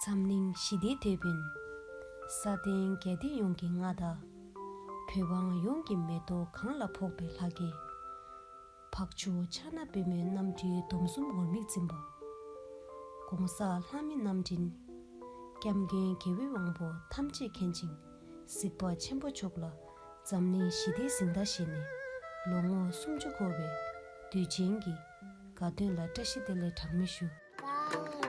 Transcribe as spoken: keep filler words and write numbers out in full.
འཛམ་གླིང་ཞི་བདེའི་དེད་དཔོན། ས་སྟེང་རྒྱལ་བསྟན་ཡོངས་ཀྱི་མངའ་བདག་བོད་འབངས་ཡོངས་ཀྱི་མེ་ཏོག་གང་ལ་ཕོག་པའི་ལྷ་སྐལ། འཕགས་མཆོག་ཕྱག་ན་པདྨོའི་རྣམ་སྤྲུལ་སྡོམ་གསུམ་ངུར་སྨྲིག་འཛིན་པ། ༸གོང་ས་ལྷ་མི་རྣམ་འདྲེན། སྐྱབས་མགོན་དགེ་བའི་དབང་པོ་ཐམས་ཅད་མཁྱེན་ཅིང་གཟིགས་པ་ཆེན་པོ་མཆོག་ལ་འཛམ་གླིང་ཞི་བདེའི་གཟེངས་རྟགས་བཞེས་ནས་ལོ་ངོ་སུམ་ཅུ་འཁོར་བའི་དུས་ཆེན་གྱི་དགའ་སྟོན་ལ་བཀྲ་ཤིས་བདེ་ལེགས་གྲངས་མེད་ཞུ།